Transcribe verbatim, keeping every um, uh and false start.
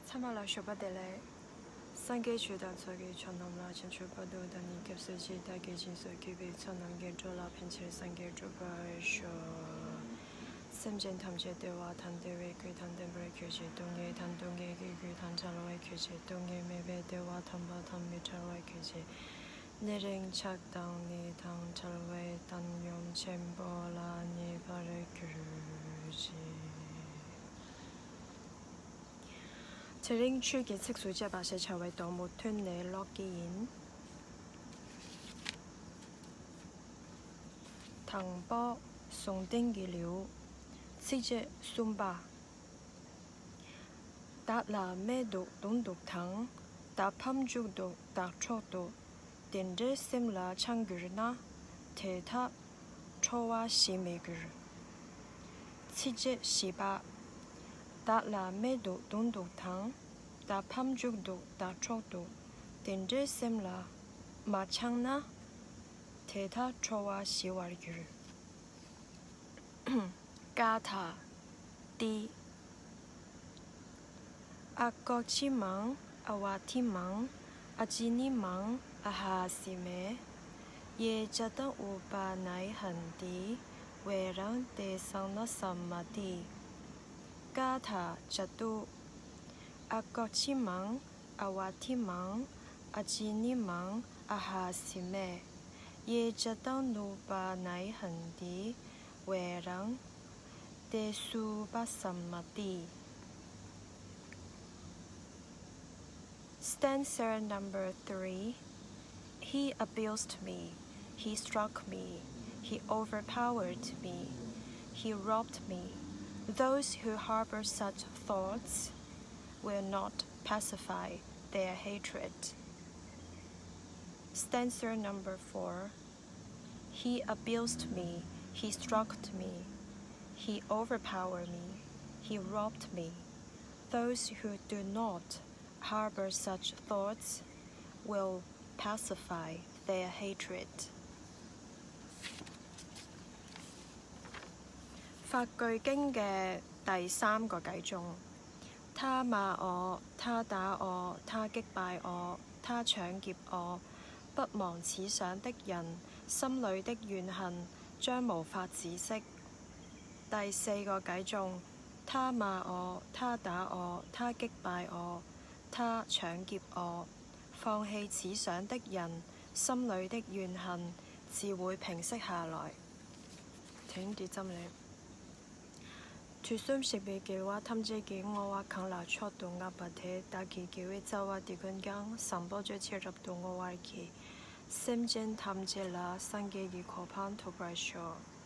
ཚང་མ་ལ་ཞོགས་པ་བདེ་ལེགས། སངས་རྒྱས་ཆོས་དང་ཚོགས་ཀྱི་མཆོག་རྣམས་ལ། བྱང་ཆུབ་བར་དུ་བདག་ནི་སྐྱབས་སུ་མཆི། བདག་གིས་སྦྱིན་སོགས་བགྱིས་པའི་ཚོགས་རྣམས་ཀྱིས། འགྲོ་ལ་ཕན་ཕྱིར་སངས་རྒྱས་འགྲུབ་པར་ཤོག། སེམས་ཅན་ཐམས་ཅད་བདེ་བ་དང་བདེ་བའི་རྒྱུ་དང་ལྡན་པར་གྱུར་ཅིག། སྡུག་བསྔལ་དང་སྡུག་བསྔལ་གྱི་རྒྱུ་དང་བྲལ་བར་གྱུར་ཅིག། སྡུག་བསྔལ་མེད་པའི་བདེ་བ་དམ་པ་དང་མི་འབྲལ་བར་གྱུར་ཅིག། ཉེ་རིང་ཆགས་སྡང་གཉིས་དང་བྲལ་བའི་བཏང་སྙོམས་ཆེན་པོ་ལ་ངེས་པར་གྱུར་ཅིག། དེ་རིང་ཆོས་ཀྱི་ཚིགས་སུ་བཅད་པ་ཞེས་བྱ་བའི་དོན་པོ་ཐོན་ནས་ཀློག་གི་ཡིན། དང་པོ། ཟུང་ལྡན་གྱི་ལེའུ། ཚིགས་བཅད་གསུམ་པ། བདག་ལ་རྨས་འདུག་གདུང་འདུག་དང་། བདག་ཕམ་བཅུག་འདུག་བདག་འཕྲོག་འདུག་དེ་འདྲའི་སེམས་ལ་འཆང་གྱུར་ན། དེ་དག་ཁྲོ་བ་ཞེས་མི་འགྱུར། ཚིགས་བཅད་བཞི་པ། བདག་ལ་རྨས་འདུག་གདུང་འདུག་དང་། བདག་ཕམ་བཅུག་འདུག་བདག་འཕྲོག་འདུག་དེ་འདྲའི་སེམས་ལ་མ་འཆང་ན། དེ་དག་ཁྲོ་བ་ཞི་བར་འགྱུར། ཀ་ཐ། ཏི། ཨ་ཀོ་ཅི་མང་། ཨ་ཝ་ཐི་མང་། ཨ་ཅི་ནི་མང་། ཨ་ཧ་སི་མེ། ཡེ་ཇ་ཏང་ཨུ་པ་ནའི་ཧན་ཏི། ཝེ་རང་ཏེ་སང་ན་སམ་མ་ཏི། ཀ་ཐ་ཇ་ཏུ། ཨ་ཀོ་ཅི་མང་། ཨ་ཝ་ཐི་མང་། ཨ་ཅི་ནི་མང་། ཨ་ཧ་སི་མེ། ཡེ་ཇ་ཏང་ནུ་པ་ནའི་ཧན་ཏི། ཝེ་རང་ཏེ་སུ་པ་སམ་མ་ཏི། Stanza number three. He abused me, he struck me, he overpowered me, he robbed me. Those who harbor such thoughts will not pacify their hatred. Stanza number four. He abused me, he struck me, he overpowered me, he robbed me. Those who do not harbor such thoughts will pacify their hatred. 法句經嘅第三個偈頌。他罵我，他打我，他擊敗我，他搶劫我。不忘此想的人，心裏的怨恨將無法止息。第四個偈頌。他罵我，他打我，他擊敗我，他搶劫我。放棄此想的人，心裏的怨恨自會平息下來。停止針了。 དུས་གསུམ་གཤེགས་པའི་རྒྱལ་བ་ཐམས་ཅད་ཀྱི་བསྔོ་བ་གང་ལ་མཆོག་ཏུ་བསྔགས་པ་དེས་བདག་གི་དགེ་བའི་རྩ་བ་འདི་ཀུན་ཀྱང་བཟང་པོ་སྤྱོད་ཕྱིར་རབ་ཏུ་བསྔོ་བར་བགྱི། སེམས་ཅན་ཐམས་ཅད་ལ་སངས་རྒྱས་ཀྱི་གོ་འཕང་ཐོབ་པར་ཤོག།